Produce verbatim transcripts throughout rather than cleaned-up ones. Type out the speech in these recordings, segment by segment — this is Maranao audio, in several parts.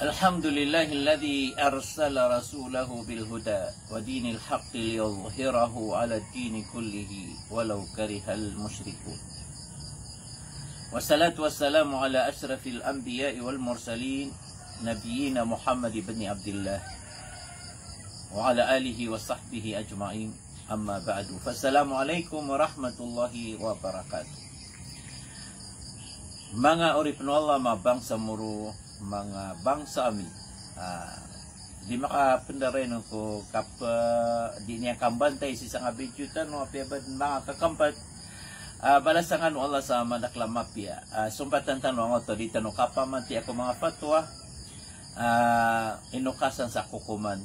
الحمد لله الذي أرسل رسوله بالهدى ودين الحق ليظهره على الدين كله ولو كره المشركون. والصلاة والسلام على أشرف الأنبياء والمرسلين نبينا محمد بن عبد الله وعلى آله وصحبه أجمعين. Amma ba'du. Fassalamu alaikum warahmatullahi wabarakatuh. Manga oripn o Allah, manga bangsa Moro, manga bangsa ami. Ah, di makapndaray ko kap-, di niyan kambantay sii sa ngka video tano, apiya ba dn manga kakampat. Ah, balasan kano o Allah sa madakl a mapiya. Ah, sompatan tano angkoto a di tano kapamatiya ko manga fatwa. Ah, inokasan sa kokoman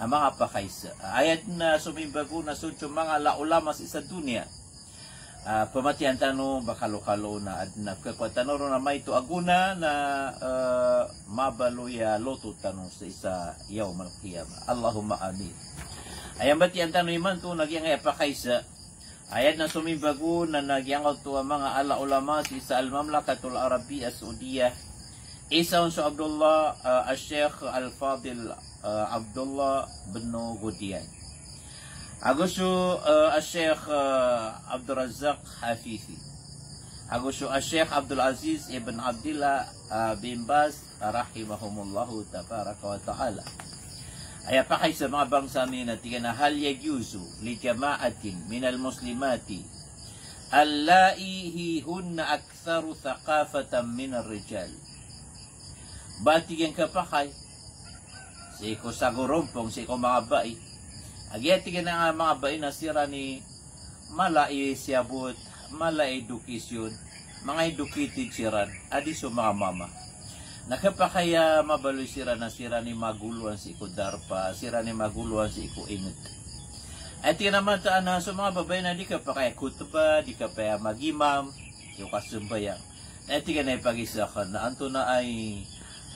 a manga pakaisa. Aya dn a somimbago na so dn so manga ala, ulama sii sa doniya. Ah, pamatiyan tano ba kalokalo na adn a khakowa tano ron a maito a gona na, eh, mabaloy a loto tano sii sa yawmal qiyamah. Allahumma amin. Aya mbatiyan tano imanto na giyangkaya pakaisa. Aya dn a somimbago na, na giyangkoto a manga ala, ulama sii sa Al-Mamlakatul Arabiyyah As-Saudiyah. Isa on so Abdullah, eh, Al-Sheikh Al-Fadil, eh, Abdullah bin Godiyan. Ago so, eh, Al-Sheikh, eh, Abdul Razak Afifi. Ago so Al-Sheikh Abdul Aziz ibn Abdillah, eh, bin Baz rahimahumullahu tabaraka wa ta'ala. Aya pakaisa, manga bangsa ami, na tig iyan a, "Hal yajuzu li jama'atin minal muslimati allaihi hunna aktharu thaqafatan minar rijal?" Ba tig iyan khapakay sii ko sagorompong sii ko manga bai. A giya tig iyan a manga bai na siran i mala i siyabot, mala i edukasyon, manga educated siran, a di so manga mama. Na khapakay a mabaloy siran na siran i magolowan sii ko darpa, siran i magolowan sii ko ingd. Aya tig iyan a mataan na so manga babay na di khapakay a khotba, di khapakay a magimam, sii ko kasambayang. Na tig iyan a ipagisa akn na antonaa i,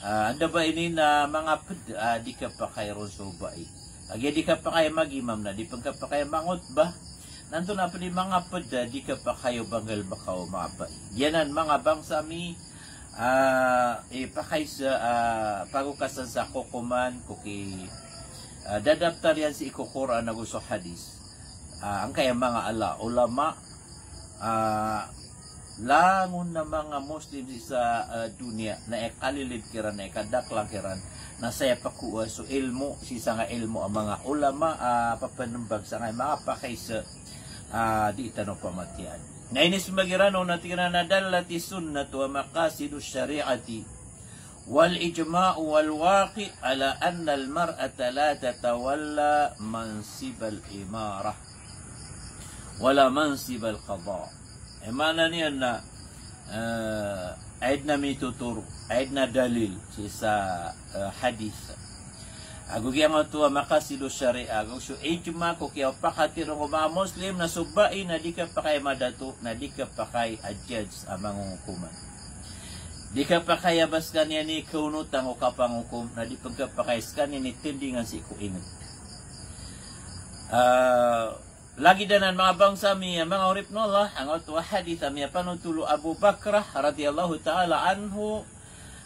ah, anda ba ini na manga pd a di khapakay ron so bai. A giya di khapakay a magimam na di pn khapakay a mangotba. Na antonaa pn i manga pd a di khapakay o banggal baka o manga bai. Giyanan, manga bangsa ami, ah, ipakaisa, ah, pagokasan sa kokoman ko ki, ah, dadaptar iyan sii ko Qur'an ago so hadis. Ah, angkaya manga ala, ulama, ah, langon a manga Muslim sii sa, ah, doniya, na ikalilid kiran, na ikadakl kiran, na saya pkowaa so ilmo sii sangkai a ilmo a manga ulama, ah, papanmbag sangkai a manga pakaisa, ah, di tano pamatiyaan. Na inismbag iran on na tig iran a, "Dallatis sunnatu wa maqasidus shari'ati wal ijma'u wal waqi' ala annal mar'ata la tatawalla mansibal imarah wala mansibal qada." Aya maana niyan na, eh, aya dn a mitotoro, aya dn a dalil sii sa, eh, hadis. Ago giyangkoto a maqasidus shari'ah, ago so ijma ko kiyapakat iran ko manga Muslim na so bai na di khapakay a madato, na di khapakay a judge a mangongokoman. Di khapakay a ba skaniyan i kaonotan o kapangokom, na di pn khapakay skaniyan i tindingan sii ko ingd. Ah, lagid anan, manga bangsa ami, manga oripn o Allah, angkoto a hadis a miyapanotol o Abu Bakrah radiyallahu ta'ala anhu,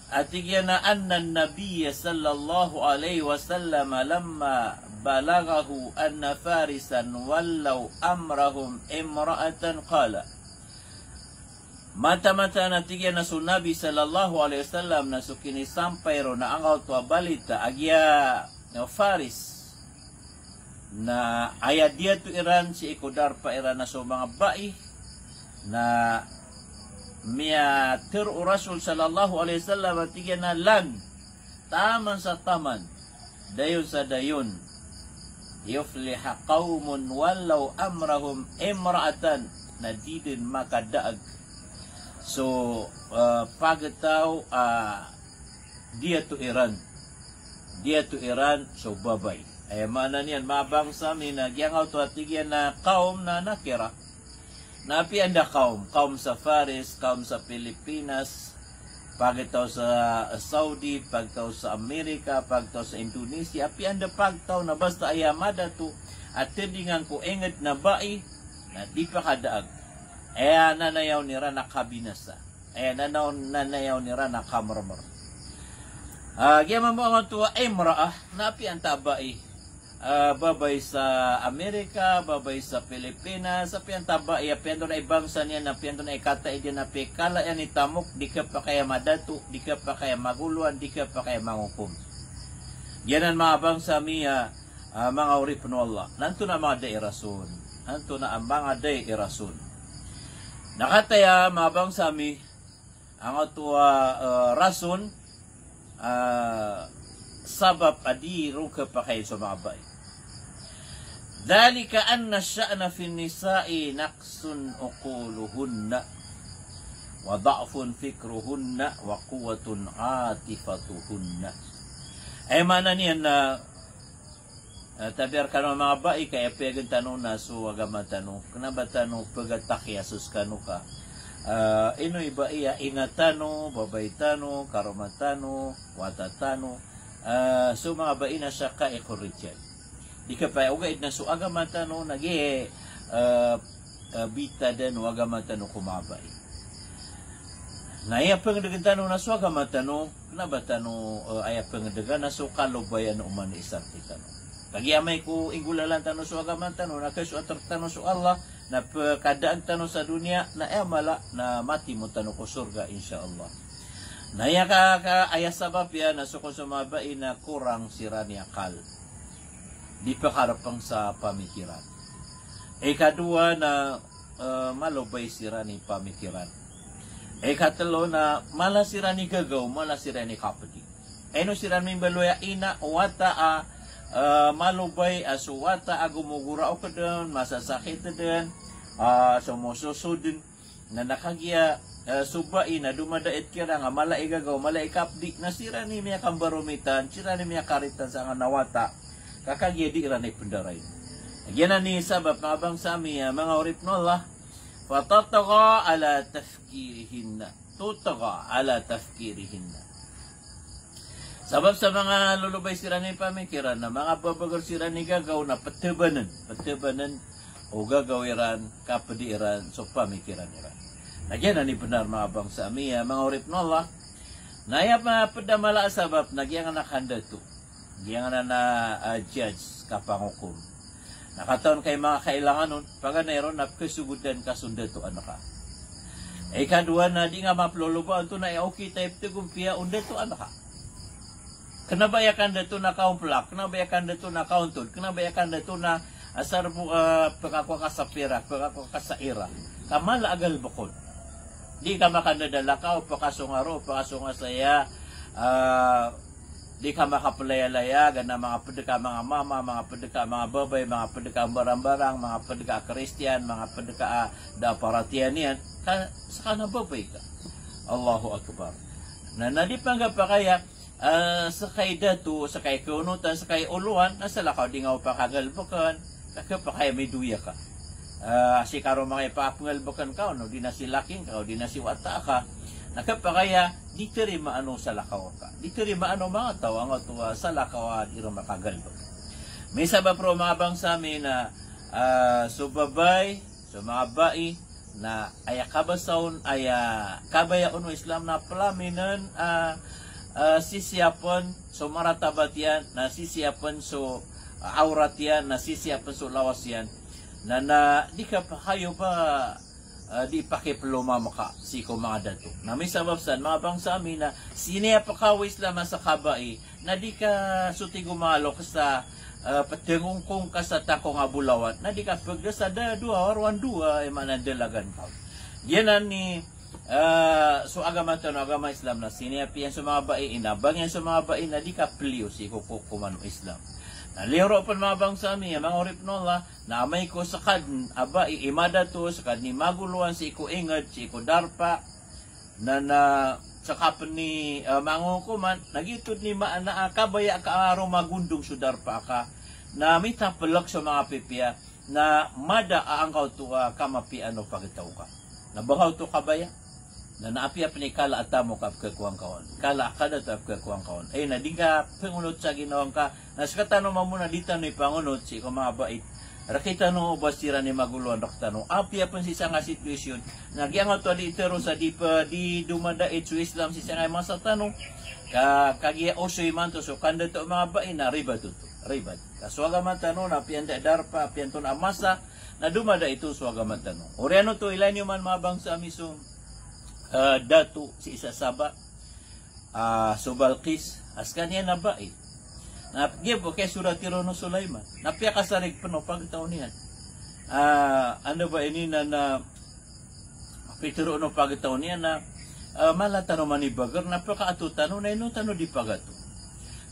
a tig iyan a, annan Nabiyya sallallahu alaihi wasallam lamma balaghahu anna Farisan wallaw amrahum imra'atan qala. Mataan-mataan a tig iyan a so Nabi sallallahu alaihi wasallam na so kinisampay ron a angkoto a balita a giya, no, Faris. Na aya diyato iran sii ko darpa iran na so manga bai, na miyatharo o Rasul sallallahu alaihi wasallam a tig iyan a lag, taman sa taman, dayon sa dayon, yufliha qawmun wallaw amrahum imra'atan, na di dn makadaag so, eh, pagtaw a diyato iran, diyato iran so babay. Aya maana niyan, manga bangsa ami, na giyangkoto a tig iyan a qawm na nakira. Na apiya anda qawm, qawm sa Faris, qawm sa Pilipinas, pagtaw sa Saudi, pagtaw sa Amerika, pagtaw sa Indonesia, apiya anda pagtaw na basta aya madato a tindingan ko ingd na bai, na di pakadaag. Aya nanayawn iran a kabinasa. Aya nanaw-, nanayawn iran a kamrmr. Ah, giya mambo angkoto a imraah, na apiya antaa bai. Ah, babay sa Amerika, babay sa Pilipinas, apiya antaa bai, apiya antonaa i bangsa niyan, apiya antonaa i kataid iyan, apiya kala iyan i tamok, di khapakay a madato, di khapakay a magoloan, di khapakay a mangokom. Giyanan manga bangsa mi a, ah, manga oripn o Allah. Na antonaa a manga da i rason? Antonaa a manga da i rason? Na kataya manga bangsa mi, angkoto a, eh, rason, eh, sabap a di ron khapakay so manga bai. Dhalika anna ash-sha'na fi an-nisa'i naqsun uquluhunna wa da'fun fikruhunna wa quwwatun atifatuhunna. Aya maana niyan na, eh, tabiya rkano a manga bai ka aya piyagn tano na so agama tano, kna ba tano pgatakiya so skano ka, eh, ino i bai a ina tano, babay tano, karoma tano, wata tano, eh, so manga bai na shaqaiqur rijal. Di khapakay, ogaid na so agama tano na giya, eh, eh, bitadan o agama tano ko manga bai. Na aya pngdgn tano na so agama tano, kna ba tano, eh, aya pngdgan na so kalobayan o oman i isa rktano. Kagiya amay ko inggolalan tano so agama tano, na kasoat rktano so Allah, na pkadaan tano sa doniya, na aya mala na matimo tano ko sorga, insha Allah. Na aya ka, ka, aya sabap iyan na so kon so manga bai na korang siran i akal. Di pkarpng sa pamikiran. Ikadowa na, eh, malobay siran i pamikiran. Ikatlo na mala siran i gagaw, mala siran i kapdi. Ino siran mimbaloy a ina, wata a, eh, malobay a so wata a gomogoraok dn, masasakit dn, ah, somososod dn, na, na kagiya, eh, so bai na domadait kiran a mala i gagaw, mala i kapdi, na siran i miyakambaromitan, siran i miyakaritan sangkanan a wata, ka kagiya di iran i pndarai. Giyanan i sabap, manga bangsa mi a manga oripn o Allah, fatatgha ala tafkirihinna. Tutgha ala tafkirihinna. Sabap sa manga lolobay siran i pamikiran, na manga babagr siran i gagaw na ptbann, ptbann o gagaw iran, kapdi iran, so pamikiran iran. Na giyanan i bnar, manga bangsa mi a manga oripn o Allah. Na aya pn a pd a mala a sabap na giyangkanan a kandato, giyangkanan a, ah, judge, kapangokom. Na katawan ka i manga kailangan on, paganay ron na pkhasogodan ka so ndatoan ka. Ikadowa na di nga maploloba antonaa i okit a iptgompiya o ndatoan ka. Kna ba aya kandato na kaomplak, kna ba aya kandato na kaontod, kna ba aya kandato na asar bo, ah, pkakowa ka sa pirak, pkakowa ka sa ira. Ka mala a galbk on. Di ka makandadalakaw, pkasonga ro, pkasonga saya, ah, di ka makaplayalaya, gana manga pd ka manga mama, manga pd ka manga babay, manga pd ka mbarangbarang, manga pd ka Kristiyan, manga pd ka, ah, da paratiyaya niyan, ka skano a babay ka. Allahu Akbar. Na, na di pangga pakaya, ah, ska i dato, ska i kaonotan, ska i olowan, na salakaw di nga o pakagalbkn, ka khapakay a midoya ka. Ah, si karoma nga i pakapngalbkn ka, o di na si laki ngka, o di na si wata ka. Na khapakay a di tarimaan o salakaw ka. Di tarimaan o manga taw angkoto a salakaw a di ron makagalbk. Misabap roo, manga bangsa mi, na, ah, so babay, so manga bai, na aya kabasa on, aya kabaya on o Islam na plaminen, ah, ah, sisiyapn so maratabat iyan, na sisiyapn so, ah, awrat iyan, na sisiyapn so lawas iyan. Na, na di ka pakayo ba, ah, di pakiplomamka sii ko manga dato. Na misabap san, manga bangsa mi, na siniyap ka o Islam a ska bai, na di ka so tig o manga lokes a, eh, ptngongkong ka sa takong a bolawan, na di ka pgdasa da dowa, warowan dowa, aya maana dalagan ka. Giyanan i, eh, so agama tano a agama Islam na siniyap iyan so manga bai, inabang iyan so manga bai, na di ka pliyo sii ko kokoman o Islam. Na liyo roo pn, manga bangsa mi a manga oripn o Allah, na amay ko skadn a bai i madato, skadn i magoloan sii ko ingd, sii ko darpa, na, na ska pn i, eh, mangokoman, na giyoto dn i maana a kabaya ka a roo magondong so darpa ka, na mitaplk so manga pipiya, na mada a angkoto a kamapiyaan o pagtaw ka. Na ba angkoto kabaya, na, na apiya pn i kala a tamok a pkhakowa ngka on, kala a kadato a pkhakowa ngka on, eh, na di ngka pngonot sa ginawa ngka, na sktano mambo na di tano ipangonot sii ko manga bai. Rktano o ba siran i magoloan rktano. Apiya pn sii sangkai a sitwasyon. Na giyangkoto a di tero sa di pa, di domadait so Islam sii sangkai a masa tano. Ka, kagiya oso imanto so kandato o manga bai na ribat oto. Ribat. Ka so agama tano na apiya nda darpa, apiya antonaa a masa, na domadait on so agama tano. Oriyan oto, ilay niyo man manga bangsa ami so, eh, dato sii sa Sabah, ah, so Balqis, a skaniyan na bai. Na giya bo kiyasorati ron o Sulaiman. Na piyakasarig pn o pagtaw niyan. Ah, anda ba ini na, na pitero o pagtaw niyan na, ah, mala tano manibager na pkaato tano na ino tano di pagato.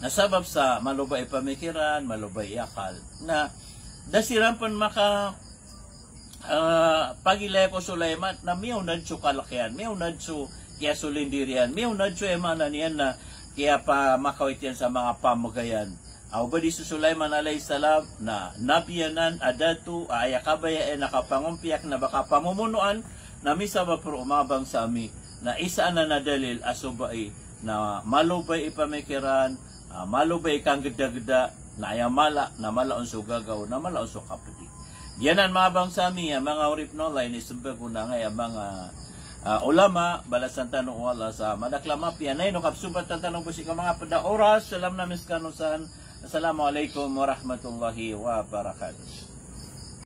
Na sabap sa malo ba i pamikiran, malo ba i akal. Na da siran pn maka, ah, pagilaya ko Sulaiman na miyaonad so kalk iyan, miyaonad so kiyasolindiriyan, miyaonad so, aya maana niyan na kiyapamakawit iyan sa manga pamgayan. Aw ba di so Sulaiman alayhis salam na nabi anan a dato a aya kabaya iyan a kapangompiya kna ba kapamomonoan, na misabap roo manga bangsa ami na isa anan a dalil a so bai na malo ba i pamikiran, ah, malo ba i kanggdagda, na aya mala, na mala on so gagaw, na mala on so kapdi. Giyanan manga bangsa ami a manga oripn o Allah, inismbag on angkaya manga, ah, ulama, balasan tano o Allah sa madakl a mapiya. Na ino kapsombatan tano bo sii ko manga pd a oras, salam na miskano san. Assalamu alaikum warahmatullahi wabarakatuh.